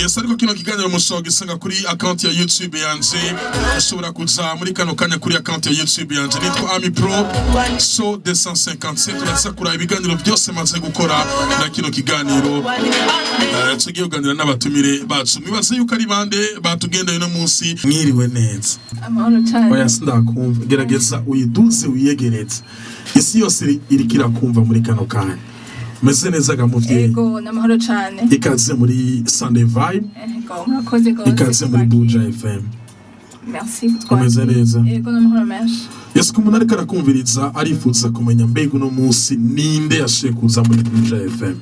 Yes, ariko kino kiganiro mushobora gisanga kuri account ya YouTube yanje. Ushobora kuza muri kano kanya kuri account ya YouTube yanje, nitwa Ami Pro So 257. Uraza kuraba ibiganiro byose maze gukora na kino kiganiro. Tugiye kuganira n'abatumire bacu. Mwibaze yuko ari bande batugendeye uno munsi? Mwiriwe neza? Amahoro cyane. Oya, sindakumva. Gerageza uyiduze, wiyegereze. Isi yose iriko irakumva muri kano kanya. Meze neza ga muvyeyi? Ego, n'amahoro cyane. Ikaze muri Sunday Vibe. Ego, murakoze gose. Ikaze muri Buja FM. Merci kutwakira. Umeze neza? Ego, n'amahoro menshi. Yesu, ku muntu ariko arakumviriza arifuza kumenya, mbega uno munsi ninde yashoboye kuza muri Buja FM?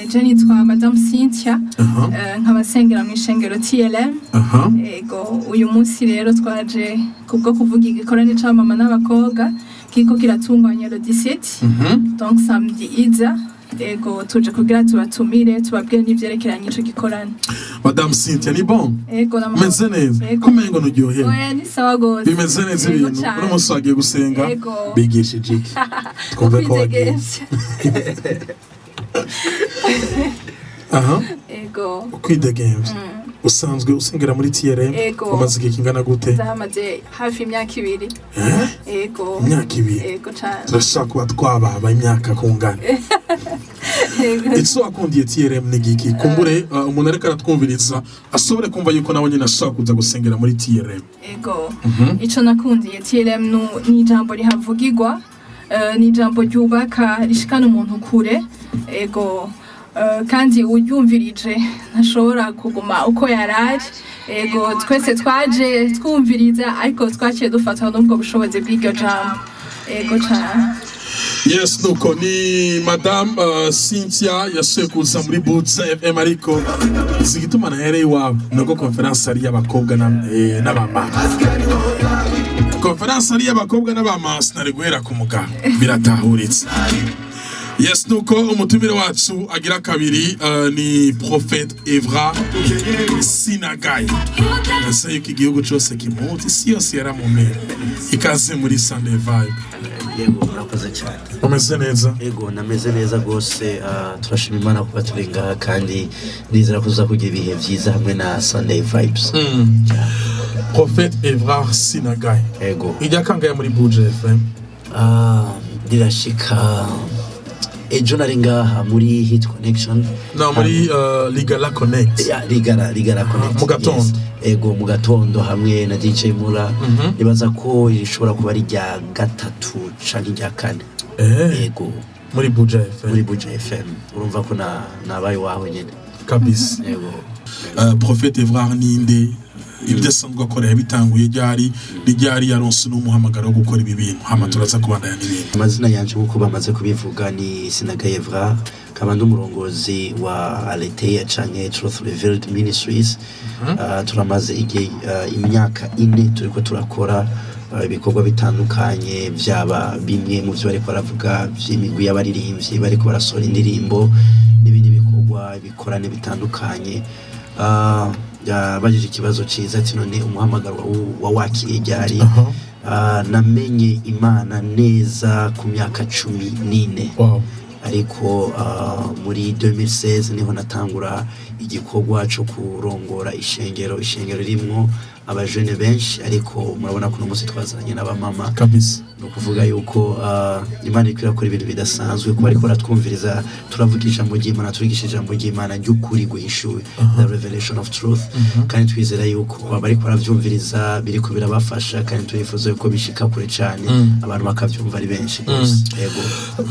Je nitwa Madame Cynthia. Nkaba nsengera mu ishengero TLM. Ego, uyu munsi rero twaje kubwo kuvuga igikorane c'abamama n'abakobwa kiriko kiratunganya le 17, donc samedi iza. Ego, tuje kugira tubatumire, tubabwire n'ivyerekeranye ico gikorane. Madame Cynthia, ni bon? Ego, n'amahoro. Umeze neza? Ego. Kumengo nuryohewe. Oya, ni sawa gose. Bimeze neza? Ego Ibintu cane. Uno munsi wagiye gusenga? Ego. Bigishije iki? Twumve ko wagiye. Kwidegemvya. Ego. Kwidegemvya. Usanzwe usengera muri TRM? Ego. Umaze igihe kingana gute? Ndahamaze hafi imyaka 2. Eh? Ego. Imyaka 2? Ego cane. Turashaka kuba twababa imyaka kungana. Ego. Icyo wakundiye TRM ni giki? Kumbure umuntu ariko aratwumviriza ashobore kumva yuko nawe nyine ashobora kuza gusengera muri TRM. Ego. Ico nakundiye TLM ni ijambo rihavugirwa, ni ijambo ryubaka, rishikana umuntu kure. Ego. Kandi uryumvirije ntashobora kuguma uko yarari. Ego, twese twaje twumviriza, ariko twaciye dufatwa n'ubwo bushobozi bw'iryo jambo. Ego cane. Yes, nuko ni Madame Cynthia yasuye kuza muri Buja FM. Ariko zigituma nahereye iwabo nuko conférence ari y'abakobwa n'abamama. Conférence ari y'abakobwa n'abamama, sinari guhera ku mugabo, biratahuritse. Yes, nuko umutumire wacu agira kabiri ni Prophète Evra Sinagaye. Ese yuko igihugu cyose kimuzi, isi yose yaramumera. Ikaze muri Sunday Vibe. Yego, murakoze cyane. Umeze neza? Yego, nameze neza rwose. Turashima Imana kuba turi ngaha, kandi ndizera ko tuza kugira ibihe byiza hamwe na Sunday Vibes. Prophète Evrard Sinagaye. Yego. Ijya kangahe muri Buja FM? Rirashika ejo nari ngaha muri Hit Connection. No, muri Ligala Connect. Ya, Ligala Connect. Mu gatondo. Yes. Ego, mu gatondo hamwe na DJ Mura. Nibaza ko rishobora kuba ari irya gatatu canke irya kane. Ego. Muri Buja FM. Muri Buja FM, urumva ko na nabaye waho nyene. Kabisa. Ego. Prophète Evrard ninde? Ibyo asanzwe akora yabitanguye ryari? Ryari yaronse n'umuhamagaro wo gukora ibi bintu? Hama turaza kubandanya n'ibindi. Amazina yanje, nk'uko bamaze kubivuga, ni Sinagaye Evrard, nkaba ndi umurongozi wa Aletheia canke Truth Revealed Ministries. Turamaze igihe, imyaka 4 turiko turakora ibikorwa bitandukanye, vyaba bimwe mu vyo bariko baravuga vy'imigwi y'abaririmbyi bariko barasohora indirimbo n'ibindi bikorwa, ibikorane bitandukanye. Yabajije ikibazo ciza ati: "None umuhamagaro wa wakiriye ryari?" Namenye Imana neza ku myaka 14. Ariko muri 2016 niho natangura igikorwa cyo kurongora ishengero, ishengero rimwo abajene benshi, ariko murabona ko uno munsi twazanye n'abamama. Ni ukuvuga yuko Imana iriko irakora ibintu bidasanzwe kuba ariko baratwumviriza. Turavuga ijambo ry'Imana, turigisha ijambo ry'Imana ry'ukuri guhishuwe, the revelation of truth, kandi twizera yuko abariko baravyumviriza biriko birabafasha, kandi turifuza yuko bishika kure cane, abantu bakavyumva ari benshi rwose. Yego.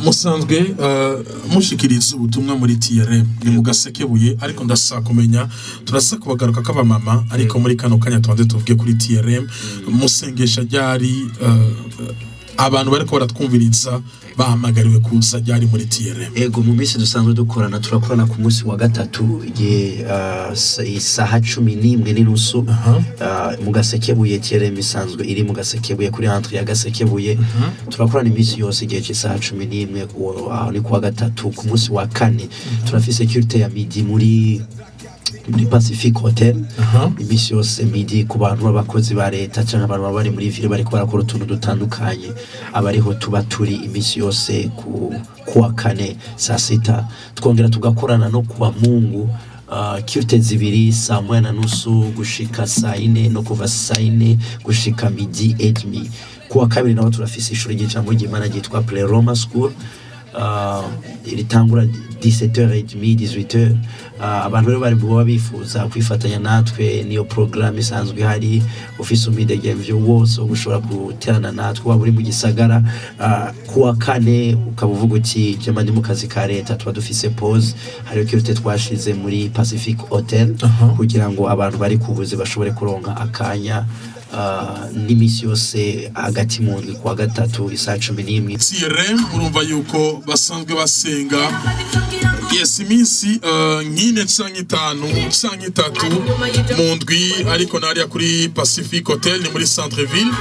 Musanzwe mushikiriza ubutumwa muri TRM ni mu Gasekebuye, ariko ndashaka kumenya, turasa kubagaruka k'abamama, ariko muri kano kanya tubanze tuvuge kuri TRM. Musengesha ryari? Abantu bariko baratwumviriza bahamagariwe kuza ryari muri TRM? Ego, mu minsi dusanzwe dukorana, turakorana ku munsi wa gatatu igihe isaha 11:30 mu Gasekebuye. TRM isanzwe iri mu Gasekebuye, kuri entrée ya Gasekebuye. Turakorana iminsi yose igihe cy'isaha 11, aho ni kuwa gatatu. Ku munsi wa kane turafise culte ya midi muri Pacific Hotel, iminsi yose midi, ku bantu b'abakozi ba leta cyangwa abantu baba bari muri ville bariko barakora utuntu dutandukanye, abariho tuba turi iminsi yose ku kuwa kane saa sita. Twongera tugakorana no kuwa Mungu. Culte zibiri, 1:30 gushika 4:00, no kuva 4:00 gushika 12:30. Kuwa kabiri naho turafise ishuri ry'ijambo ry'Imana ryitwa Pleroma School, ritangura 17h30, 18h. Abantu rero bari baba bifuza kwifatanya natwe, niyo programme isanzwe ihari. Ufise umwidegemvyo wose wo gushobora guterana natwe, waba uri mu gisagara, kuwa kane ukaba uvuga uti jema ndi mu kazi ka leta, tuba dufise pause. Hariho culte twashize muri Pacific Hotel kugira ngo abantu bari kubuze bashobore kuronka akanya, n'imisi yose hagati mu ndwi, kuwa gatatu isaha 11. TRM, urumva yuko basanzwe basenga, yes, iminsi nk'ine canke itanu canke itatu mu ndwi, ariko nariya kuri Pacific Hotel, ni muri centre ville,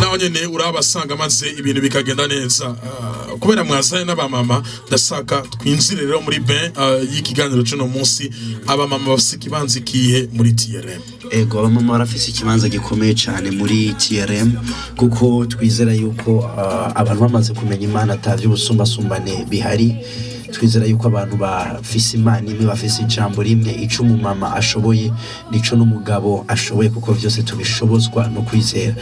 naho nyene urabasanga maze ibintu bikagenda neza. Kubera mwazanye n'abamama, ndashaka twinjire rero muri bain y'ikiganiro c'uno munsi. Abamama bafise ikibanza ikihe muri TRM? Ego, abamama barafise ikibanza gikomeye cyane muri TRM, kuko twizera yuko abantu bamaze kumenya Imana atavyo ubusumbasumbane bihari. Twizera yuko abantu bafise Imana imwe, bafise ijambo rimwe. Ico umumama ashoboye nico n'umugabo ashoboye, kuko vyose tubishobozwa no kwizera.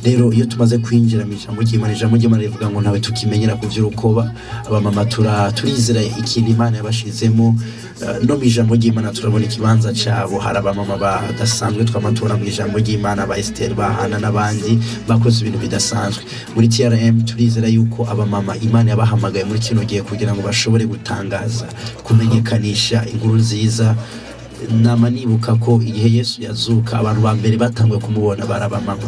Rero iyo tumaze kwinjira mu ijambo ry'Imana, ijambo ry'Imana rivuga ngo ntawe tukimenyera ku vy'urukoba. Abamama turizera ikintu Imana yabashizemo. No mu ijambo ry'Imana turabona ikibanza cabo. Hari abamama badasanzwe twamatora mu ijambo ry'Imana, ba Esther, ba Hana n'abandi bakoze ibintu bidasanzwe. Muri TRM turizera yuko abamama Imana yabahamagaye muri kino gihe kugira ngo bashobore gutangaza, kumenyekanisha inkuru nziza. Nama nibuka ko igihe Yesu yazuka, abantu ba mbere batanguye kumubona bari abamama.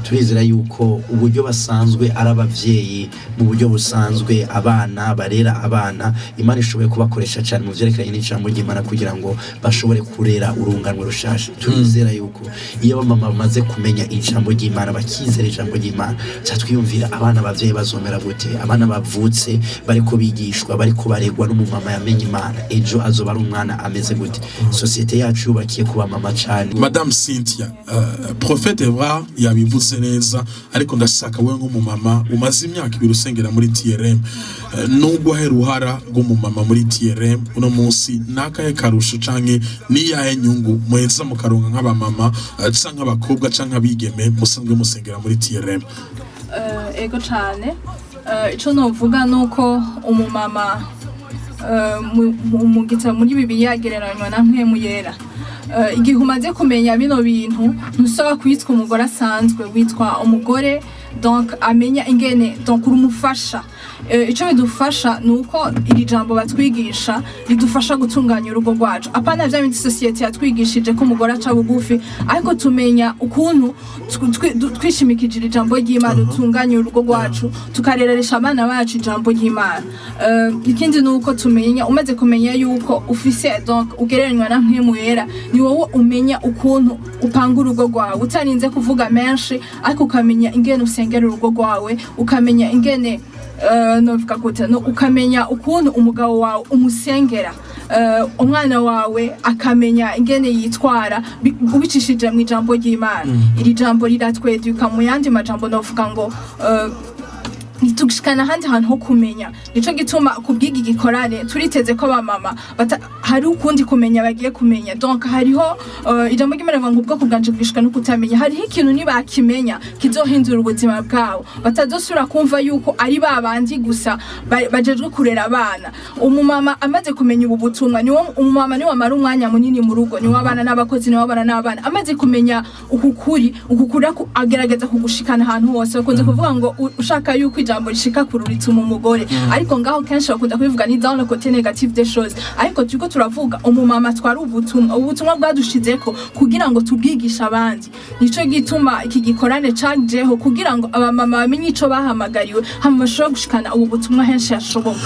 Turizera yuko uburyo basanzwe ari abavyeyi mu buryo busanzwe, abana barera abana, Imana ishoboye kubakoresha cyane mu vyerekeranye n'ijambo ry'Imana kugira ngo bashobore kurera urunganwe rushasha. Turizera yuko iyo abamama bamaze kumenya ijambo ry'Imana, bakizera ijambo ry'Imana, ca twiyumvira abana abavyeyi bazomera gute? Abana bavutse bariko bigishwa, bariko baregwa n'umumama yamenye Imana, ejo azoba ari umwana ameze gute? Sosiyete yacu yubakiye ku bamama cyane. Madame Cynthia, Prophète Evrard yabivuze neza, ariko ndashaka wewe nk'umumama umaze imyaka 2 usengera muri TRM, nubwo he ruhara rw'umumama muri TRM uno munsi, nakahe karusho canke niyahe nyungu muheza mukaronka nk'abamama, canke abakobwa canke abigeme musanzwe musengera muri TRM? Ego cane. Ico novuga nuko umumama mu gitabo, muri Bibiliya, agereranywa na Mpwemu Yera. Igihe umaze kumenya bino bintu, ntusaba kwitwa umugore asanzwe, witwa umugore donc amenya ingene, donc urumufasha. Ico bidufasha ni uko iri jambo batwigisha ridufasha gutunganya urugo rwacu, apana vya bindi sosiyete yatwigishije ko umugore aca bugufi, ariko tumenya ukuntu twishimikije iri jambo ry'Imana dutunganya urugo rwacu, tukarereresha abana bacu ijambo ry'Imana. Ikindi ni uko tumenya, umaze kumenya yuko ufise, donc ugereranywa na Mpwemu Yera, ni wowe umenya ukuntu upanga urugo rwawe utarinze kuvuga menshi, ariko ukamenya ingene usengera urugo rwawe, ukamenya ingene, novuga gute, no, ukamenya ukuntu umugabo wawe umusengera, umwana wawe akamenya ingene yitwara ubicishije mu ijambo ry'Imana. Iri jambo riratweduka. Mu yandi majambo novuga ngo ntitugushikana ahandi hantu ho kumenya. Nico gituma kubw'iki gikorane turiteze ko abamama hari ukundi kumenya bagiye kumenya. Donc hariho ijambo ry'Imana rivuga ngo ubwoko bwanje bwishwe no kutamenya. Hariho ikintu nibakimenya kizohindura ubuzima bwabo, batazosubira kumva yuko ari babandi gusa bajejwe kurera abana. Umumama amaze kumenya ubu butumwa, niwo umumama niwe amara umwanya munini mu rugo, niwe abana n'abakozi, niwe abana n'abana. Amaze kumenya uku kuri, uku kuri agerageza kugushikana ahantu hose. Bakunze kuvuga ngo ushaka yuko ijambo rishika kure rituma umugore, ariko ngaho kenshi bakunda kubivuga ni dans le côté négatif des choses, ariko turiko turavuga umumama atwara ubutumwa. Ubutumwa bwadushizeko kugira ngo tubwigishe abandi. Nico gituma iki gikorane cajeho kugira ngo abamama bamenye ico bahamagariwe, hama bashobore gushikana ubu butumwa henshi hashoboka.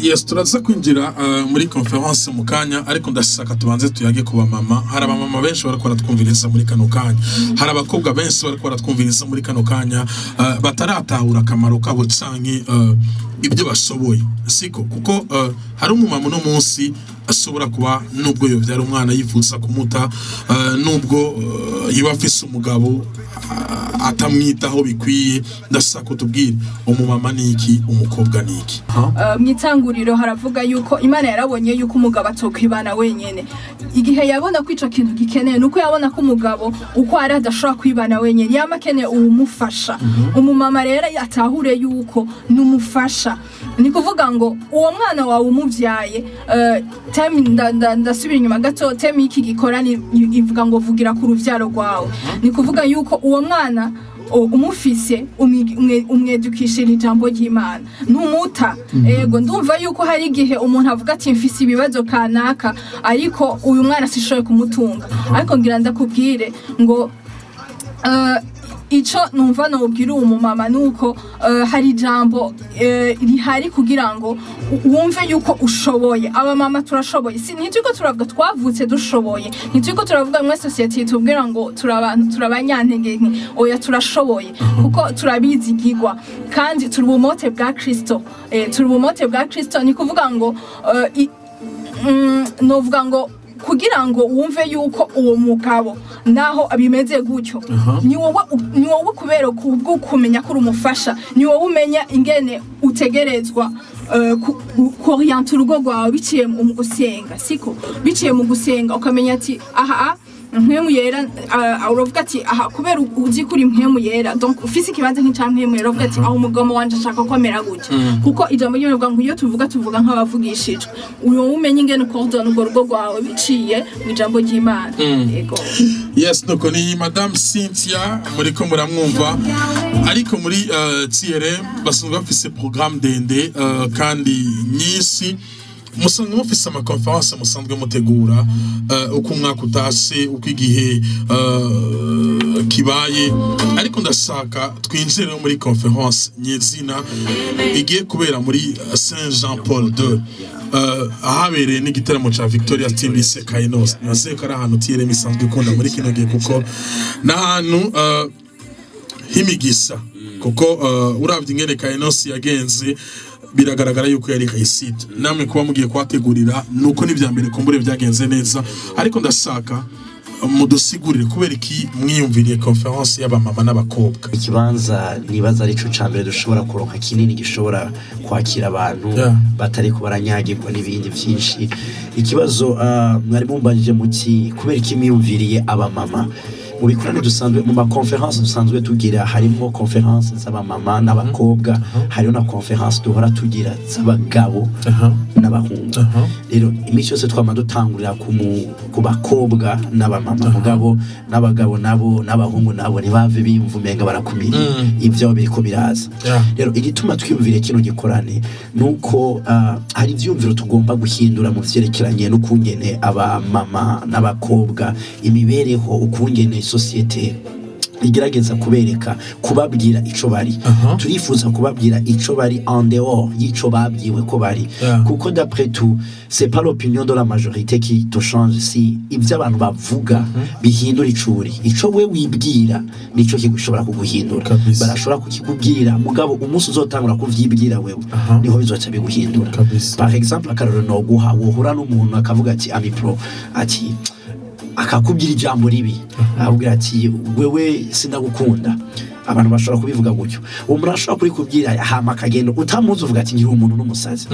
Yes, turaza kwinjira muri conference mu kanya, ariko ndashaka tubanze tuyage ku bamama. Hari abamama benshi bariko baratwumviriza muri kano kanya, hari abakobwa benshi bariko baratwumviriza muri kano kanya, bataratahura akamaro kabo canke ibyo bashoboye, siko? Kuko hari umumama uno munsi ashobora kuba, nubwo yovyara umwana yifuza kumuta, nubwo yoba afise umugabo. Atamwitaho bikwiye. Ndashaka utubwire, umumama ni iki, umukobwa ni iki? Mw'itanguriro haravuga yuko Imana yarabonye yuko umugabo atokwibana wenyene. Igihe yabona ko ico kintu gikeneye, nuko yabona ko umugabo uko ari adashobora kwibana wenyene, yama akeneye uwumufasha. Umumama rero atahure yuko numufasha. Ni kuvuga ngo uwo mwana wawe umuvyaye, thème, ndasubira inyuma gato, thème y'iki gikorani ivuga ngo "Vugira ku ruvyaro rwawe". Ni kuvuga yuko uwo mwana umufise umwedukishira ijambo ry'Imana, ntumuta. Ego, ndumva yuko hari igihe umuntu avuga ati: "Mfise ibibazo kanaka, ariko uyu mwana sishoboye kumutunga." Ariko ngira ndakubwire ngo ico numva nobwira uwo mumama nuko hari ijambo rihari kugira ngo wumve yuko ushoboye. Abamama turashoboye. Si ntituriko turavuga twavutse dushoboye, ntituriko turavuga mwe société tubwira ngo turabantu turabanyantege nke. Oya, turashoboye kuko turabizigirwa kandi turi ubumote bwa Kristo. Turi ubumote bwa Kristo. Ni kuvuga ngo novuga ngo kugira ngo wumve yuko uwo mugabo naho bimeze gutyo, ni wowe kubera kubwo kumenya ko uri umufasha, ni wowe umenya ingene utegerezwa ku orienter urugo rwawe biciye mu gusenga, siko? Biciye mu gusenga ukamenya ati: "Aha Mpwemu Yera." Uravuga ati: "Aha", kubera uzi ko uri Mpwemu Yera, donc ufise ikibanza nk'ica Mpwemu Yera, uravuga ati: "Aho umugabo wanje ashaka ko amera gutya", kuko ijambo ry'Imana rivuga ngo iyo tuvuga, tuvuga nk'abavugishijwe. Uyu umenye ingene ukordona urwo rugo rwawe biciye mu ijambo ry'Imana. Yego. Yes, nuko ni Madame Cynthia muriko muramwumva, ariko muri TRM basanzwe bafise programme ndende kandi nyinshi. Musanzwe mufise ama conférences musanzwe mutegura uko umwaka utashe, uko igihe kibaye, ariko ndashaka twinjire muri conférence nyezina igiye kubera muri Saint Jean Paul II, ahabereye n'igitaramo ca Victoria Team Kainos. Nase ko ari ahantu TRM isanzwe ikunda muri kino gihe, kuko n'ahantu h'imigisa, kuko uravye ingene Kainos yagenze, biragaragara yuko yari réussite. Namwe kuba mugiye kuhategurira nuko n'ivya mbere kumbure byagenze neza, ariko ndashaka mudusigurire kubera iki mwiyumviriye conférence y'abamama n'abakobwa. Ikibanza nibaza arico ca mbere dushobora kuronka kinini gishobora kwakira abantu batari ko baranyagirwa n'ibindi vyinshi. Ikibazo mwari mumbajije muti: "Kubera iki mwiyumviriye abamama?" Mu bikorane dusanzwe, mu ma conférences dusanzwe tugira, harimo conférence z'abamama n'abakobwa, hariho na conférence duhora tugira z'abagabo n'abahungu. Rero iminsi yose twama dutangurira ku bakobwa n'abamama, mugabo n'abagabo nabo n'abahungu nabo ntibave biyumva umenga barakumiriye, ivyo biriko biraza. Rero igituma twiyumvire kino gikorane nuko hari ivyumviro tugomba guhindura mu vyerekeranye n'ukungene abamama n'abakobwa imibereho, ukungene société igerageza kubereka, kubabwira ico bari. Turifuza kubabwira ico bari en dehors y'ico babwiwe ko bari, kuko d'après tout, c'est pas l'opinion de la majorité qui te change. Si ivyo abantu bavuga bihindura ico uri, ico we wibwira nico kigushobora kuguhindura. Barashobora kukikubwira, mugabo umunsi uzotangura kuvyibwira wewe, niho bizoca biguhindura. Par exemple, akarorero noguha, wohura n'umuntu akavuga ati: "Ami Pro", ati, akakubwira ijambo ribi, akakubwira ati: "Wewe sindagukunda." Abantu bashobora kubivuga gutyo. Uwo muntu ashobora kurikubwira hama akagenda utamuzi, uvuga ati: "Ngira umuntu n'umusazi."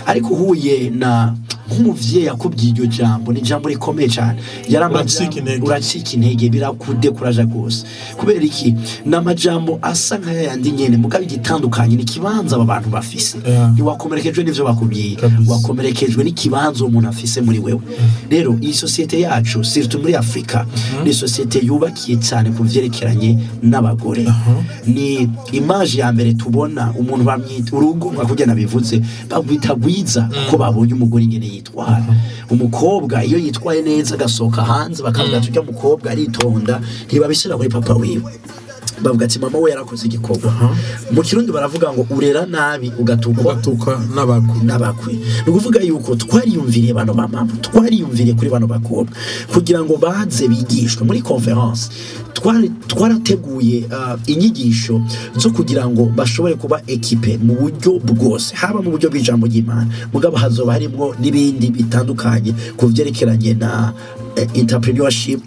Ariko uhuye na nk'umuvyeyi akubwiye iryo jambo, ni ijambo rikomeye cyane. Yari Uracika intege. Uracika intege, birakudekuraja rwose. Kubera iki? Ni amajambo asa nk'ayandi nyene, mugabo igitandukanye ni ikibanza aba bantu bafise. Ntiwakomerekejwe n'ivyo bakubwiye, wakomerekejwe n'ikibanza uwo muntu afise muri wewe. Rero iyi société yacu, surtout muri Afurika, ni société yubakiye cyane ku vyerekeranye n'abagore. Ni image ya mbere tubona umuntu, bamwita urugo nka kurya nabivuze, bagwita rwiza kuko babonye umugore ingene yitwara. Umukobwa iyo yitwaye neza agasohoka hanze, bakavuga ati: "Urya mukobwa aritonda." Ntibabishyira kuri papa wiwe, bavuga ati: "Mama we yarakoze igikorwa." Mu Kirundi baravuga ngo urera nabi ugatukwa ugatuka n'abakwe. N'abakwe. Ni ukuvuga yuko twariyumviriye bano bamama, twariyumviriye kuri bano bakobwa kugira ngo baze bigishwe muri conférence. Twarateguye inyigisho zo kugira ngo bashobore kuba équipés mu buryo bwose, haba mu buryo bw'ijambo ry'Imana, mugabo hazoba harimwo n'ibindi bitandukanye ku vyerekeranye na entrepreneurship,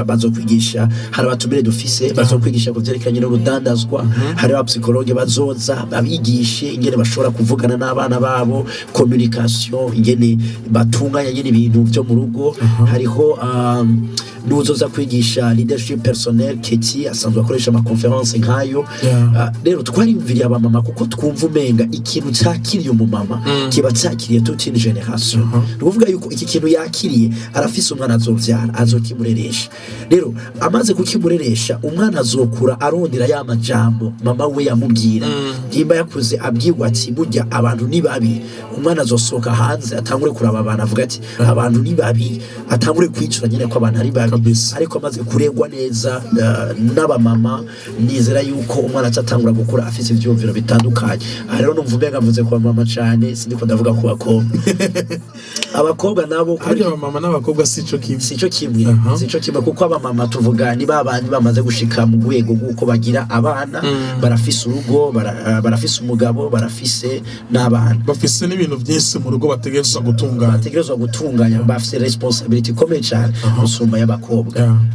bazokwigisha. Hari abatumire dufise bazokwigisha ku vyerekeranye n'urudandazwa. Hari abapsychologue bazoza babigishe ingene bashobora kuvugana n'abana babo, communication, ingene batunganya nyene ibintu vyo mu rugo. Hariho n'uzoza kwigisha leadership personnel, Keti asanzwe akoresha ama conférence nkayo. Rero twariyumviriye abamama kuko twumva umenga ikintu cyakiriye umumama kiba cyakiriye toute une génération. Ni ukuvuga yuko iki kintu yakiriye, arafise umwana azovyara, azokimureresha. Rero amaze kukimureresha, umwana azokura arondera ya majambo mama we yamubwira. Nimba yakuze abwirwa ati burya abantu ni babi, umwana azosohoka hanze atangure kuraba abantu avuga ati abantu ni babi, atangure kwicura nyine ko abantu ari babi. Ariko amaze kuregwa neza n'abamama, nizera yuko umwana acatangura gukura afise ivyumviro bitandukanye. Aha rero numva umenga mvuze ku bamama cane, sindiko ndavuga ku bakobwa. Abakobwa nabo Harya abamama n'abakobwa sico kimwe? Sico kimwe. Sico kimwe, kuko abamama tuvuga ni babandi bamaze gushika mu rwego rw'uko bagira abana, barafise urugo, barafise umugabo, barafise n'abana, bafise n'ibintu byinshi mu rugo bategerezwa gutunganya. Bategerezwa gutunganya, bafise responsibility ikomeye cyane gusumba y'abakobwa.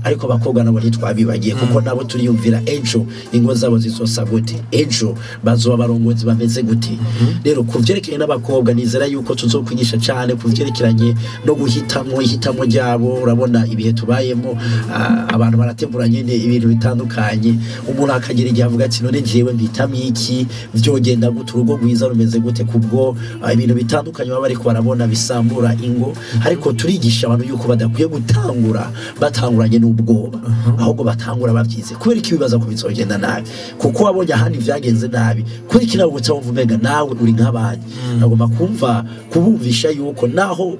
Ariko abakobwa nabo ntitwabibagiye, kuko nabo turiyumvira ejo ingo zabo zizosa gute, ejo bazoba abarongozi bameze gute. Rero ku vyerekeye n'abakobwa, nizera yuko tuzokwigisha cyane ku vyerekeranye no guhitamwo, ihitamo ryabo. Urabona ibihe tubayemo, abantu barategura nyene ibintu bitandukanye. Umuntu akagira igihe avuga ati none jewe mpitamwo iki? Vyogenda gute? Urugo rwiza rumeze gute? Kubwo ibintu bitandukanye baba bariko barabona bisambura ingo. Ariko turigisha abantu yuko badakwiye gutangura batanguranye n'ubwoba, ahubwo batangura babyize. Kubera iki bibaza ko bizogenda nabi? Kuko wabonye ahandi vyagenze nabi, kubera iki nawe uca wumva umenga nawe uri nk'abandi? Agomba kumva kubumvisha yuko naho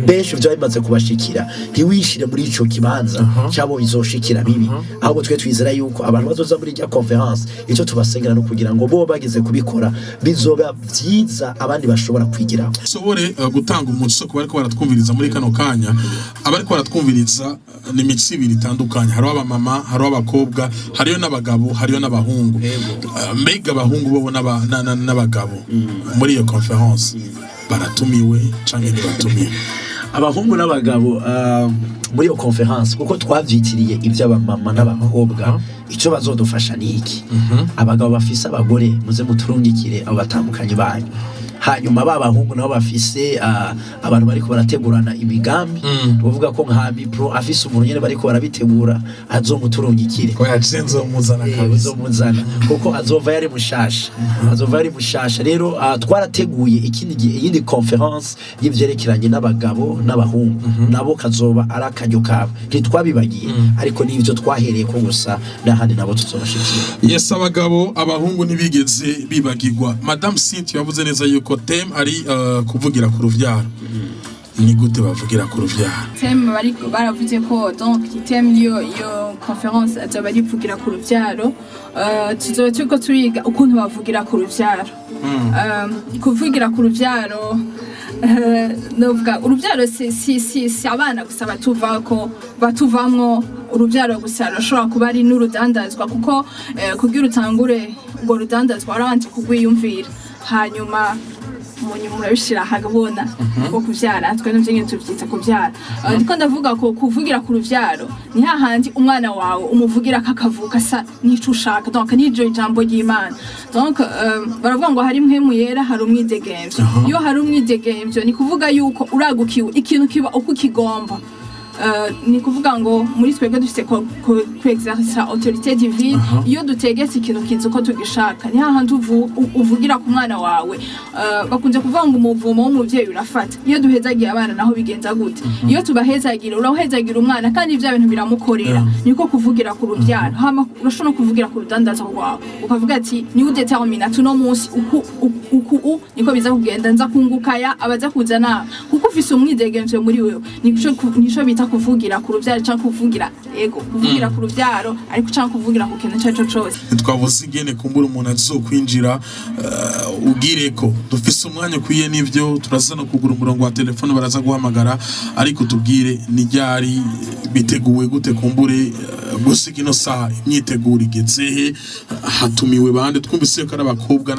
benshi vyo bimaze kubashikira, ntiwishire muri ico kibanza cyabo bizoshikira bibi. Ahubwo twe twizera yuko abantu bazoza muri rya conférence, icyo tubasengera no kugira ngo bo bageze kubikora bizoba vyiza abandi bashobora kwigiraho. Ushobore gutanga umuco ku bariko baratwumviriza muri kano kanya. Abariko baratwumviriza ni imico ibiri itandukanye: hariho abamama, hariho abakobwa, hariyo n'abagabo, hariyo n'abahungu. Mbega abahungu bobo n'abagabo muri iyo conférence baratumiwe canke ntibatumiwe? Abahungu n'abagabo muri iyo conférence, kuko twavyitiriye ivy'abamama n'abakobwa, ico bazodufasha ni iki? Abagabo bafise abagore, muze muturungikire abo batandukanye banyu. Hanyuma ba bahungu nabo bafise abantu bariko barategurana imigambi, uvuga ko nka Pro afise umuntu nyene bariko barabitegura, azomuturungikire. Ko yacenze umuzana kabisa. Uzomuzana, kuko azova yari mushasha, azova yari mushasha. Rero twarateguye ikindi gihe iyindi conférence y'ivyerekeranye n'abagabo n'abahungu, nabo kazoba ari akaryo kabo. Ntitwabibagiye, ariko n'ivyo twahereye ko gusa, n'ahandi nabo tuzobashikira. Yes, abagabo, abahungu ntibigeze bibagirwa. Madame Cynthia yavuze neza yuko thème ari kuvugira ku ruvyaro. Ni gute bavugira ku ruvyaro? Thème bari baravuze ko donc thème yo iyo conférence azoba rivugira ku ruvyaro. Tuzoba turiko turiga ukuntu bavugira ku ruvyaro. Kuvugira ku ruvyaro, novuga uruvyaro si abana gusa batuvako, batuvamwo. Uruvyaro gusa rushobora kuba ari n'urudandazwa, kuko kugira utangure urwo rudandazwa warabanje kugwiyumvira, hanyuma munyuma urabishira ahabona ko kuvyara. Twe navyo nyene tuvyita kuvyara. Ndiko ndavuga ko kuvugira ku ruvyaro ni hahandi umwana wawe umuvugira kakavuka asa n'ico ushaka, donc n'iryo jambo ry'Imana. Donc baravuga ngo hari mpwemu yera, hari umwidegemvyo. Iyo hari umwidegemvyo, ni kuvuga yuko uragukiwe, ikintu kiba uko ukigomba. Ni kuvuga ngo muri twebwe dufite ku exercer autorité divine. Iyo dutegetse ikintu kizi uko tugishaka. Ni hahandi uvugira ku mwana wawe. Bakunze kuvuga ngo umuvumo w'umuvyeyi urafata. Iyo duhezagiye abana naho bigenza gute? Iyo tubahezagira, urahezagira umwana kandi ivya bintu biramukorera. Niko kuvugira ku ruvyaro. Hama urashobora no kuvugira ku rudandaza rwawe, ukavuga ati niwe udetermina tuno munsi uku uku u niko biza kugenda, nza kunguka ya abaza kuza nawe, kuko ufise umwidegemvyo muri wewe. Nico bita kuvugira ku ruvyaro, canke kuvugira, ego, kuvugira ku ruvyaro, ariko canke kuvugira ku kintu ico arico cose. Twavuze ingene kumbura umuntu azokwinjira. Ugire ko dufise umwanya ukwiye, n'ivyo turaza no kugura umurongo wa telefone, baraza guhamagara, ariko tubwire ni ryari, biteguwe gute, kumbure gusiga ino saha imyiteguro igeze he, hatumiwe bande? Twumvise ko ari abakobwa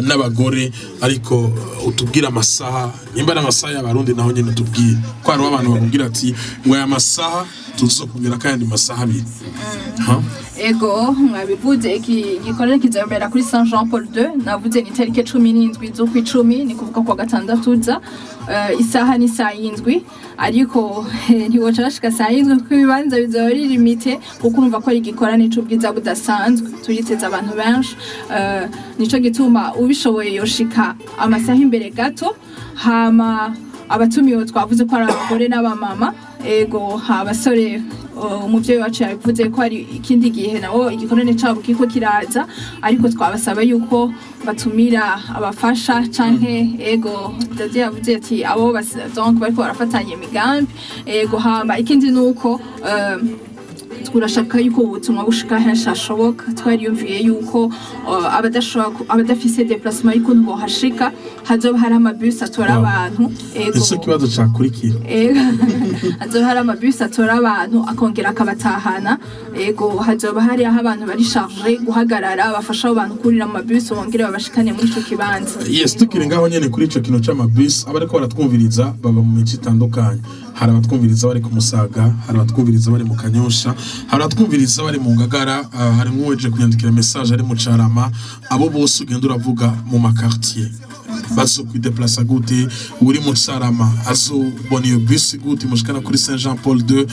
n'abagore, ariko utubwire amasaha, nimba ari amasaha y'Abarundi naho nyene utubwire, ko hariho abantu bakubwira ati ngo aya masaha tuzokongera kandi masaha 2. Ha? Ego, mwabivuze, iki gikorwa kizobera kuri Saint Jean Paul II. Navuze ni tariki 17 z'ukwicumi, ni kuvuga kwa gatandatu uza. Isaha ni saa 7, ariko ntiwoca bashika saa 7 kuko ibibanza bizoba ari limité, kuko urumva ko ari igikorane c'ubwiza budasanzwe, turiteze abantu benshi. Nico gituma ubishoboye yoshika amasaha imbere gato. Hama abatumiwe twavuze ko ari abagore n'abamama. Ego, abasore umuvyeyi wacu yabivuze ko ari ikindi gihe nabo igikorane cabo kiko kiraza, ariko twabasaba yuko batumira abafasha canke, ego, Dadi yavuze ati abo donc bariko barafatanya imigambi. Ego, hama ikindi nuko turashaka yuko ubutumwa bushika henshi hashoboka. Twariyumviye yuko abadashobora abadafise déplacement y'ukuntu bohashika, hazoba hari amabus atora abantu. Ego. Ico kibazo cakurikira. Ego, hazoba hari amabus atora abantu akongera akabatahana. Ego, hazoba hari aho abantu bari chargé guhagarara, bafasha abo bantu kurira mu mabus, bongere babashikane muri ico kibanza. Yes, tukiri ngaho nyene kuri ico kintu c'amabus, abariko baratwumviriza baba mu mico itandukanye. Hari abatwumviriza bari ku Musaga, hari abatwumviriza bari mu Kanyosha, hari abatwumviriza bari mu Ngagara, hari nk'uweje kunyandikira message ari mu Carama. Abo bose ugenda uravuga mu maquartier bazokwideplasa gute? Uri mu Carama azobona iyo bus gute mushikana kuri Saint Jean Paul II?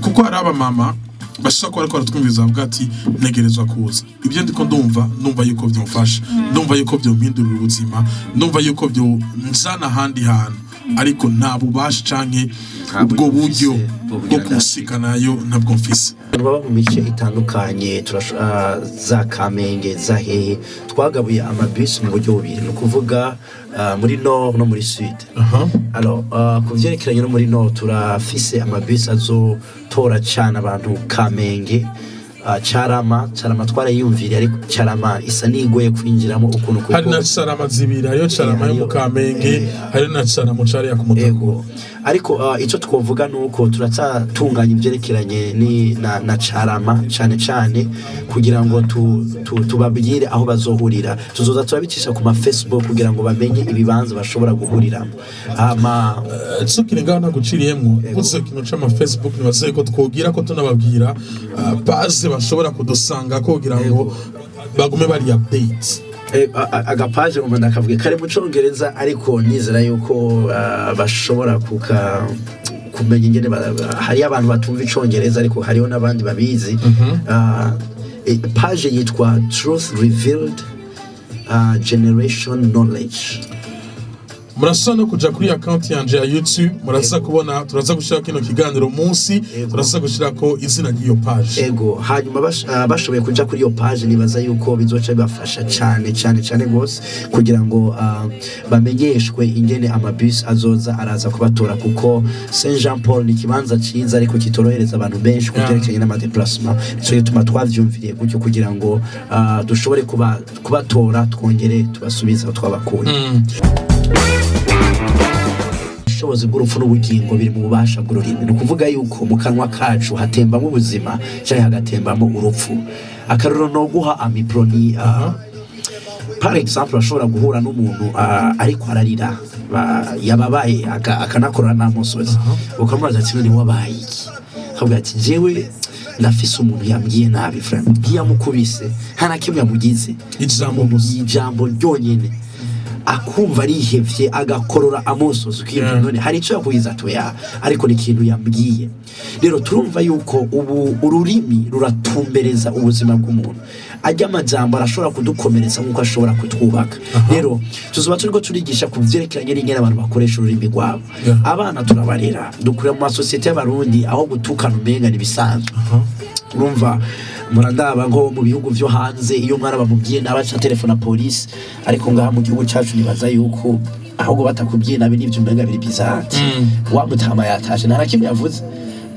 Kuko hari abamama bashobora kuba bariko baratwumviriza bavuga ati ntegerezwa kuza, ibyo ndiko ndumva, ndumva yuko byomfasha, ndumva yuko byompindurira ubuzima, ndumva yuko byonzana ahandi hantu, ariko nta bubasha canke Nta ubwo buryo buryo mfise bwo bwo kugira kumushika nayo ntabwo mfise. Abantu baba mu mice itandukanye, za Kamenge, za hehe, twagabuye amabisi mu buryo bubiri, ni ukuvuga muri nord no muri sud. Alors, ku vyerekeranye no muri nord, turafise amabisi azotora cane abantu Kamenge, Carama. Carama twarayiyumviriye, ariko Carama isa n'igoye kwinjiramo ukuntu, kuko Hari na Carama zibiri, hariyo Carama yo mu hariyo- Kamenge, hari na Carama cariya ku Mutakura. Ego, ariko ico twovuga nuko turacyatunganya ivyerekeranye na Carama cane cane kugira ngo tubabwire aho bazohurira. Tuzoza turabicisha ku ma Facebook kugira ngo bamenye ibibanza bashobora guhuriramo. Hama Tukiri ngaho, ntaguciriyemwo, uvuze ikintu c'ama Facebook, nibaze ko twogira ko tunababwira page bashobora kudusanga ko kugira ngo bagume bari update. Agapaje ngoma ndakavuge kari mu Congereza, ariko nizera yuko bashobora kumenya ingene hariyo abantu batumva Icongereza, ariko hariho n'abandi babizi. Page yitwa Truth Revealed Generation Knowledge. Murasa no kuja kuri account yanje ya YouTube, muraza kubona turaza gushira kino kiganiro munsi, turaza gushirako izina ry'iyo page. Ego, hanyuma bashoboye kuja kuri iyo page, nibaza yuko bizoca bibafasha cane cane cane gose kugira ngo bamenyeshwe ingene amabus azoza araza kubatora, kuko Saint Jean Paul ni ikibanza ciza ariko kitorohereza abantu benshi ku vyerekeranye n'amadéplacement. Nico gituma twavyumviriye gutyo kugira ngo dushobore kubatora twongere tubasubize aho twabakuye. Ubushobozi bw'urupfu n'ubugingo biri mu bubasha bw'ururimi, ni ukuvuga yuko mu kanwa kacu hatembamo ubuzima cyangwa hagatembamo urupfu. Akarorero no guha amiproni, par exemple, ashobora guhura n'umuntu ariko ararira, yababaye, akanakora n'amosozi, ukamubaza ati: "None wabaye iki?" Akavuga ati: "Jewe ndafise umuntu yambwiye nabi." Vraiment ntiyamukubise, nta na kimwe yamugize. Ijambo gusa. Ijambo ryonyene, akumva arihevye, agakorora amosozi, ukiyumvira, none hari ico yakugize? Atoya, ariko ni ikintu yambwiye. Rero turumva yuko ubu ururimi ruratumbereza ubuzima bw'umuntu. Ajya amajambo arashobora kudukomeretsa nk'uko ashobora kutwubaka. Rero tuzoba turiko turigisha ku vyerekeranye n'ingene abantu bakoresha ururimi rwabo. Abana turabarera, dukurira mu masosiyete y'Abarundi aho gutukana umenga n'ibisanzwe. Urumva, murandaba nko mu bihugu vyo hanze, iyo umwana bamubwiye nabi aca telefona polisi, ariko ngaha mu gihugu cacu nibaza yuko ahubwo batakubwiye nabi n'ivyo umenga biri bizarre. Wa mutama yatashe nta na kimwe yavuze.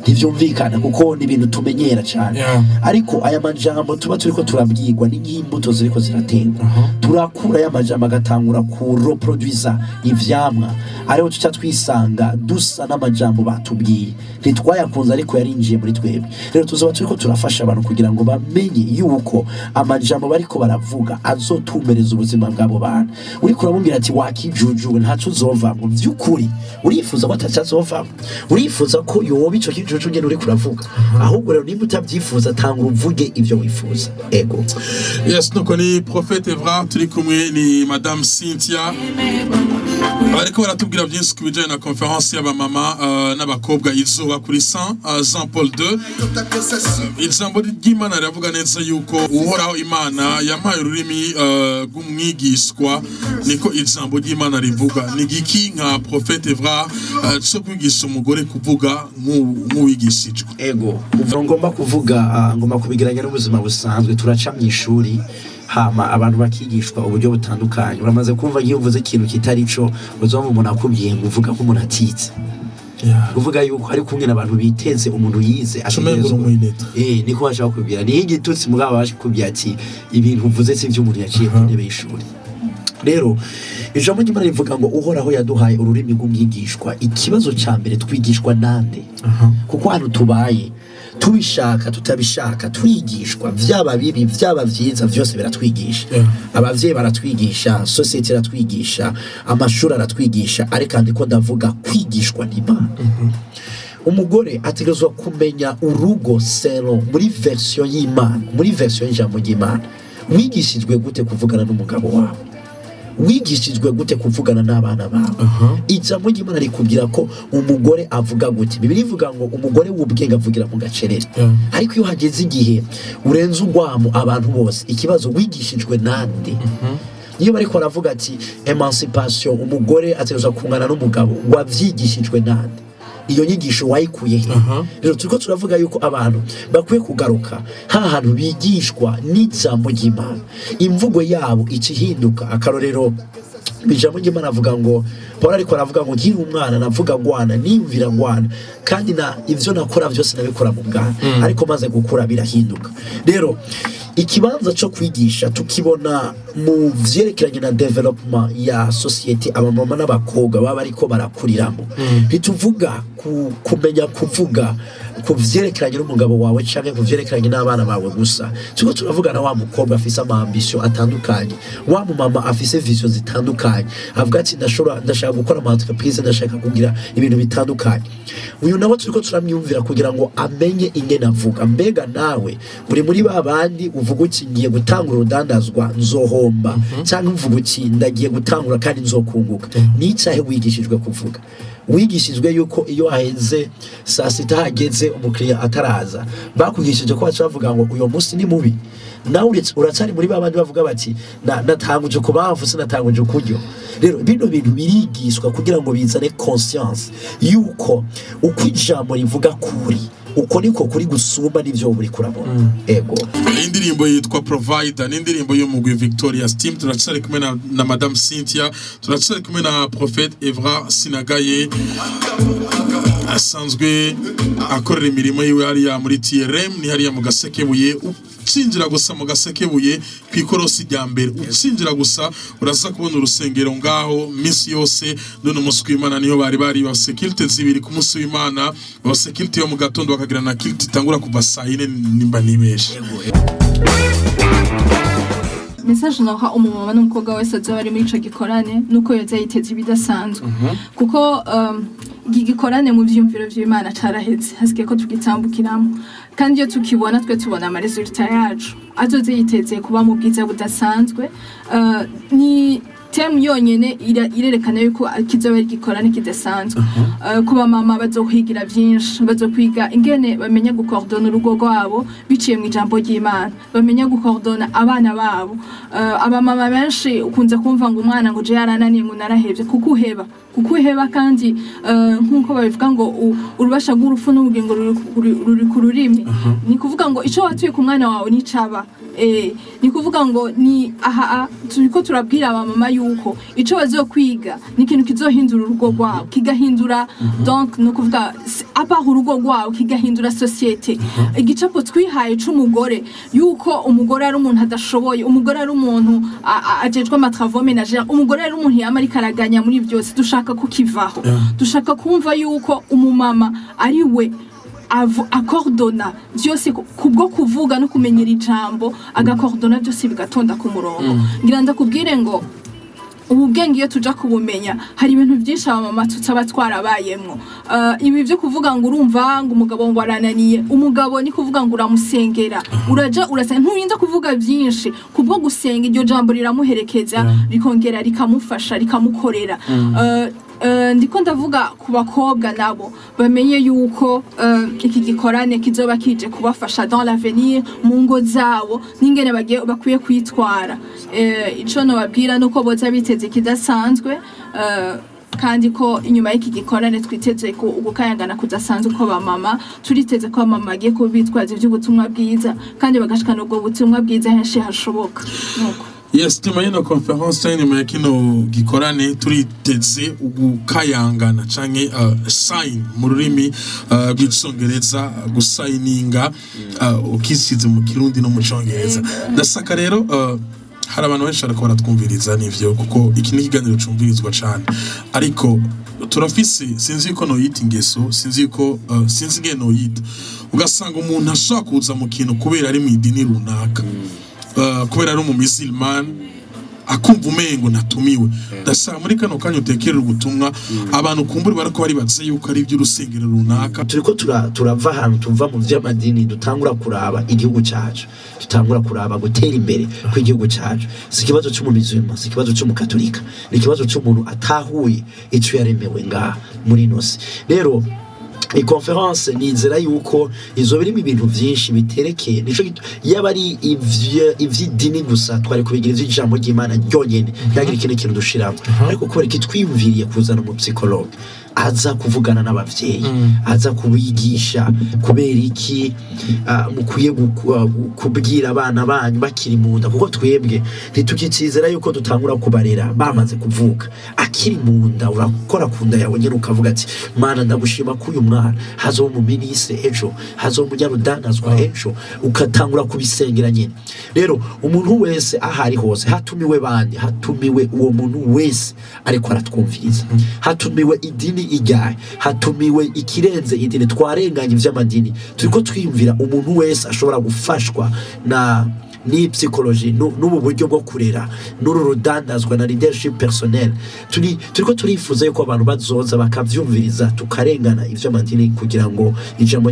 Ntivyumvikana kuko ni ibintu tumenyera cyane. Ariko aya majambo tuba turiko turabwirwa ni nk'imbuto ziriko ziraterwa. Turakura aya majambo agatangura kureproduisa ivyamwa, ariho tuca twisanga dusa n'amajambo batubwiye. Ntitwayakunze ariko yarinjiye muri twebwe. Rero tuzoba turiko turafasha abantu kugira ngo bamenye yuko amajambo bariko baravuga azotumbereza ubuzima bw'abo bantu. Uriko uramubwira ati wakijujuwe ntaco uzovamwo, vy'ukuri urifuza ko atacazovamwo, urifuza ko yoba ico kijuju nyene uriko uravuga. Ahubwo rero nimba utabyifuza, tanga uvuge ivyo wifuza. Ego. Yes, nuko ni Prophète Evra turi kumwe, ni Madame Cynthia, bariko baratubwira byinshi ku bijyanye na conférence y'abamama n'abakobwa izuba kuri Saint Jean Paul II. Ijambo ry'Imana riravuga neza yuko Uhoraho Imana yampaye ururimi rw'umwigishwa, niko ijambo ry'Imana rivuga. Ni giki nka Prophète Evra cyo kwigisha umugore kuvuga nk'uwigishijwe? Ego, kuva ngomba kuvuga, ngomba kubigiranya n'ubuzima busanzwe. Turaca mu ishuri, hama abantu bakigishwa uburyo butandukanye. Uramaze kumva iyo uvuze ikintu kitari cyo, uzumva umuntu akubwiye ngo uvuga nk'umuntu atitse, kuvuga yuko ari kumwe n'abantu biteze umuntu yize. Umengo ategerezwa uri umwineta. Niko bashaka kubwira, ni igitutsi, mugabo babasha kubwira ati ibintu uvuze si iby'umuntu yaciye ku ntebe y'ishuri. Rero ijambo ry'Imana rivuga ngo Uhoraho yaduhaye ururimi rw'umwigishwa. Ikibazo cya mbere, twigishwa nande? Kuko hano tubaye, tubishaka tutabishaka, turigishwa. Vyaba bibi, vyaba vyiza, vyose biratwigisha. Abavyeyi baratwigisha, société iratwigisha, amashuri aratwigisha, ariko ndiko ndavuga kwigishwa n'Imana. Umugore ategerezwa kumenya urugo selon muri version y'Imana, muri version y'ijambo ry'Imana. Wigishijwe gute kuvugana n'umugabo wawe? Wigishijwe gute kuvugana n'abana bawe? Ijambo ry'Imana rikubwira ko umugore avuga gute? Bibiliya ivuga ngo umugore w'ubwenge avugira mu gacerere. Ariko iyo hageze igihe urenze urwamo abantu bose, ikibazo, wigishijwe nande? Iyo bariko baravuga ati émancipation, umugore ategerezwa kungana n'umugabo, wavyigishijwe nande? Iyo nyigisho wayikuye he? Rero turiko turavuga yuko abantu bakwiye kugaruka ha hantu bigishwa n'ijambo ry'Imana, imvugo yabo ikihinduka. Akarorero, ijambo ry'Imana avuga ngo, Paul ariko aravuga ngo nkiri umwana navuga gwana, niyumvira gwana, kandi na ivyo nakora byose nabikora mu bwana, ariko maze gukura birahinduka. Rero ikibanza cyo kwigisha tukibona mu vyerekeranye na développement ya société abamama n'abakobwa baba bariko barakuriramo. Ntituvuga kumenya kuvuga ku vyerekeranye n'umugabo wawe canke ku vyerekeranye n'abana bawe gusa. Turiko turavuga na wa mukobwa afise ama ambition atandukanye, wa mumama afise vision zitandukanye, avuga ati ndashobora, ndashaka gukora ama entreprise, ndashaka kugira ibintu bitandukanye. Uyu nawe turiko turamwiyumvira kugira ngo amenye ingene avuga. Mbega nawe uri muri ba bandi uvuga uti ngiye gutangura urudandazwa nzohomba, cyangwa uvuga uti ndagiye gutangura kandi nzokunguka? Nicahe wigishijwe kuvuga? Wigishijwe yuko iyo haheze saa sita, hageze umukiriya ataraza, bakugishije ko baca bavuga ngo uyo munsi ni mubi? Nawe uracari muri babandi bavuga bati natanguje ku bamvu, sinatanguje kuryo. Rero bino bintu birigishwa kugira ngo bizane conscience yuko uko ijambo rivuga kuri, uko niko kuri gusumba n'ivyo uri kurabona. Ego. Indirimbo yitwa Provider, ni indirimbo y'umugwi Victoria Steam. Turacyari kumwe na Madame Cynthia, turacyari kumwe na Prophète Evra Sinagaye, asanzwe akorera imirimo yiwe hariya muri TRM, ni hariya mu Gasekebuye. Ucinjira gusa mu Gasekebuye ku ikorosi rya mbere, ucinjira gusa uraza kubona urusengero ngaho minsi yose. None umunsi w'Imana niho bari bafise culte zibiri ku munsi w'Imana. Bafise culte yo mu gatondo, bakagira na culte itangura kuva saa yine, nimba nibeshe. Message noha umumama n'umukobwa wese azoba ari muri ico gikorane nuko yoza yiteze ibidasanzwe, kuko iki gikorane mu vyumviro vy'Imana caraheze, hasigaye ko tugitambukiramo, kandi iyo tukibona twe tubona ama résultats yacu. Azoze yiteze kuba mu bwiza budasanzwe. Ni thème yonyene irerekana yuko kizoba ari igikorane kidasanzwe. Kuba mama bazokwigira vyinshi, bazokwiga ingene bamenya gukordona urugo rwabo biciye mu ijambo ry'Imana, bamenya gukordona abana babo. Abamama benshi ukunze kumva ngo umwana ngo je yarananiye, ngo narahevye, kuko uheba, kuko uheba. Kandi nk'uko babivuga ngo urubasha rw'urupfu n'ubugingo ruri ku rurimi. Ni kuvuga ngo ico watuye ku mwana wawe nicaba. Ni kuvuga ngo ni aha turiko turabwira abamama yuko ico bazokwiga ni ikintu kizohindura urugo rwabo, kigahindura, donc ni ukuvuga Apaha urugo rwawe, kigahindura société. Igicapo twihaye c'umugore, yuko umugore ari umuntu adashoboye, umugore ari umuntu ajejwe ama travaux ménagers, umugore ari umuntu yama ariko araganya muri byose, dushaka kukivaho. Dushaka kumva yuko umumama ari we akordona byose kubwo kuvuga no kumenyera ijambo, agakordona byose bigatonda ku murongo. Ngira ndakubwire ngo ubu bwenge iyo tuja kubumenya, hari ibintu byinshi abamama tutaba twarabayemwo. Ibi byo kuvuga ngo urumva ngo umugabo ngo arananiye, umugabo ni kuvuga ngo uramusengera, uraja urasenga, nturinda kuvuga byinshi. Kubwo gusenga, iryo jambo riramuherekeza, rikongera rikamufasha, rikamukorera. Ndiko ndavuga ku bakobwa, nabo bamenye yuko iki gikorane kizoba kije kubafasha dans l'avenir mu ngo zabo n'ingene bagiye bakwiye kwitwara. Ico nobabwira nuko boza biteze ikidasanzwe, kandi ko inyuma y'iki gikorane twiteze ko ugukayangana kudasanzwe, ko bamama turiteze ko abamama bagiye kuba bitwaza iby'ubutumwa bwiza kandi bagashikana ubwo butumwa bwiza henshi hashoboka, nuko. Yes, nyuma y'ino conference cyangwa nyuma ya kino gikorane, turiteze ugukayangana canke shine mu rurimi rw'icongereza, gusayininga ukisize mu Kirundi no mu Congereza. Ndasaka rero hari abantu benshi bariko baratwumviriza, nivyo, kuko iki ni ikiganiro cumvirizwa cane, ariko turafise, sinzi yuko noyita ingeso, sinzi yuko sinzi ingene noyita, ugasanga umuntu ashobora kuza mu kintu kubera ari mu idini runaka, kubera ari umumisilman, akumva umengo ntatumiwe. Ndasaba muri kano kanya utekerera ubutumwa abantu kumbura bariko baribaza yuko ari iby'urusengero runaka. Turiko turava ahantu tuva mu vy'amadini, dutangura kuraba igihugu cacu, dutangura kuraba gutera imbere kw'igihugu cacu. Si ikibazo c'umumizima, si ikibazo c'umukatolika, ni ikibazo c'umuntu atahuye ico yaremewe ngaha muri ino si. Rero iyi conference nizera yuko izoba irimo ibintu vyinshi biterekeye. Nico yaba ari ivy'idini gusa, twari kubigira ivy'ijambo ry'Imana ryonyene, ntihagire ikindi kintu dushiramo. Ariko kubera iki twiyumviriye kuzana umupsychologue aza kuvugana n'abavyeyi, aza kubigisha kubera iki mukwiye kubwira abana banyu bakiri mu nda, kuko twebwe ntitukicizera yuko dutangura kubarera bamaze kuvuka. Akiri mu nda, urakora ku nda yawe nyine ukavuga ati: "Mana, ndagushima ko uyu mwana hazoba umuminisitiri ejo, hazoba umunyarudandazwa ejo", ugatangura kubisengera nyine. Rero umuntu wese aho ari hose, hatumiwe bande? Hatumiwe uwo muntu wese ariko aratwumviriza. Hatumiwe idini ijyahe? Hatumiwe ikirenze idini. Twarenganye ivy'amadini, turiko twiyumvira umuntu wese ashobora gufashwa na ni psychologie n'ubu buryo bwo kurera n'uru rudandazwa na leadership personnel. Turiko turifuza yuko abantu bazoza bakavyumviriza, tukarengana ivy'amadini kugira ngo ijambo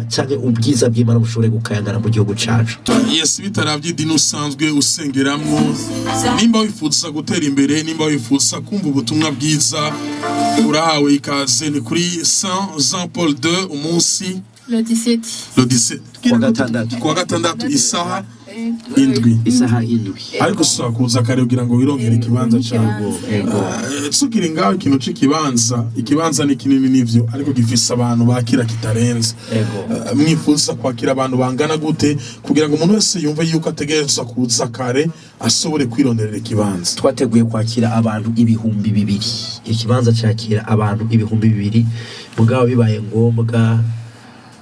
canke ubwiza bw'Imana bushobore gukayangana mu gihugu cacu. Yes, bitaravye idini usanzwe usengeramwo, nimba wifuza gutera imbere, nimba wifuza kumva ubutumwa bwiza, urahawe ikaze. Ni kuri Saint Jean Paul II, umunsi? Le 17. Le 17. Kuwa gatandatu. Kuwa gatandatu, isaha 7. Isaha 7. Ariko ushobora kuza kare kugira ngo wirongere ikibanza cyawe. Ego. Tukiri ngaho, ikintu c'ikibanza, ikibanza ni kinini nivyo, ariko gifise abantu bakira kitarenze. Mwifuza kwakira abantu bangana gute kugira ngo umuntu wese yumve yuko ategerezwa kuza kare ashobore kwironderera ikibanza? Twateguye kwakira abantu 2000. Ikibanza cyakira abantu 2000. Mugabo bibaye ngombwa,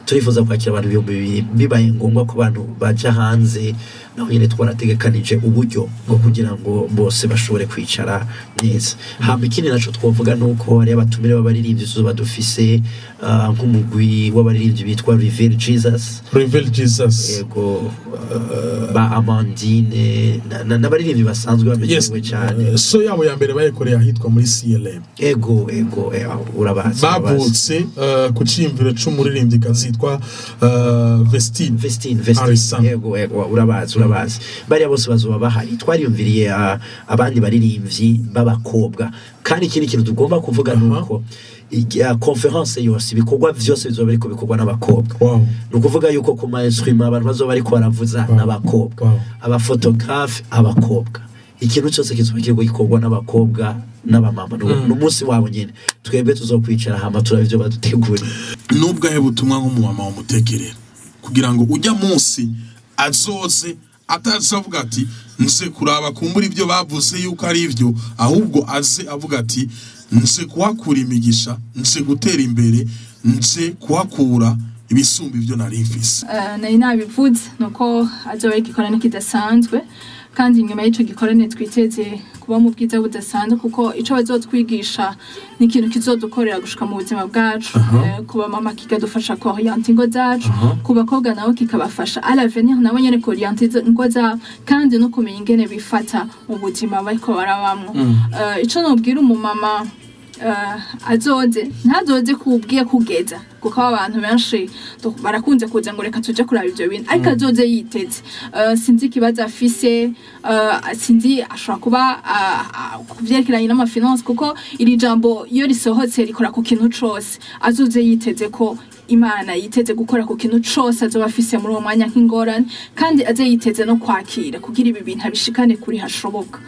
turifuza kwakira abantu 2000. Bibaye ngombwa ko abantu baja hanze, naho nyine twarategekanije uburyo bwo kugira ngo bose bashobore kwicara neza. Hama ikindi naco twovuga nuko hari abatumire b'abaririmbyi tuzoba dufise, nk'umugwi w'abaririmbyi bitwa Reveal Jesus. Reveal Jesus. Yego, ba Amandine n'abaririmbyi basanzwe bamenyerewe cyane. So yabo ya mbere bayikoreye ahitwa muri CLM. Ego, urabazi, urabazi. Bavutse ku ciyumviro c'umuririmbyikazi yitwa Vestine. Vestine, Vestine. Harrison. Yego, urabazi, urabazi. Bariya bose bazoba bahari. Twariyumviriye abandi baririmbyi b'abakobwa. Kandi ikindi kintu tugomba kuvuga nuko conference yose, ibikorwa vyose bizoba biriko bikorwa n'abakobwa. Ni ukuvuga yuko ku ma instrument abantu bazoba bariko baravuza n'abakobwa, abaphotographe abakobwa, ikintu cyose kizoba kiriko gikorwa n'abakobwa n'abamama. Ni umunsi wabo nyene. Twebwe tuzokwicara hama turaba ivyo baduteguriye. Nubwahe butumwa nk'umumama wamutekerera kugira ngo ujya munsi azoze ataza avuga ati: "Nze kuraba kumbura ibyo bavuze yuko ari ibyo", ahubwo aze avuga ati: "Nze kuhakura imigisha, nze gutera imbere, Nje kuhakura ibisumba ivyo nari mfise. Nari nabivuze nuko azoba ari igikorane kidasanzwe, kandi inyuma y'ico gikorane twiteze kuba mu bwiza budasanzwe, kuko ico bazotwigisha ni ikintu kizodukorera gushika mu buzima bwacu. Kuba mama kikadufasha ku orienter ingo zacu, ku bakobwa nabo kikabafasha à l'avenir nabo nyene ku orienter ingo zabo, kandi no kumenya ingene bifata mu buzima bariko barabamwo. Ico nobwira umumama azoze, ntazoze kubwiye kugeza, kuko abantu benshi barakunze kuza ngo reka tuje kuraba ivyo bintu, ariko azoze yiteze. Sinzi ikibazo afise, sinzi, ashobora kuba ku vyerekeranye n'ama finances, kuko iri jambo iyo risohotse rikora ku kintu cose. Azoze yiteze ko Imana yiteze gukora ku kintu cose azoba afise muri uwo mwanya nk'ingorane, kandi aze yiteze no kwakira kugira ibi bintu abishikane kuri hashoboka.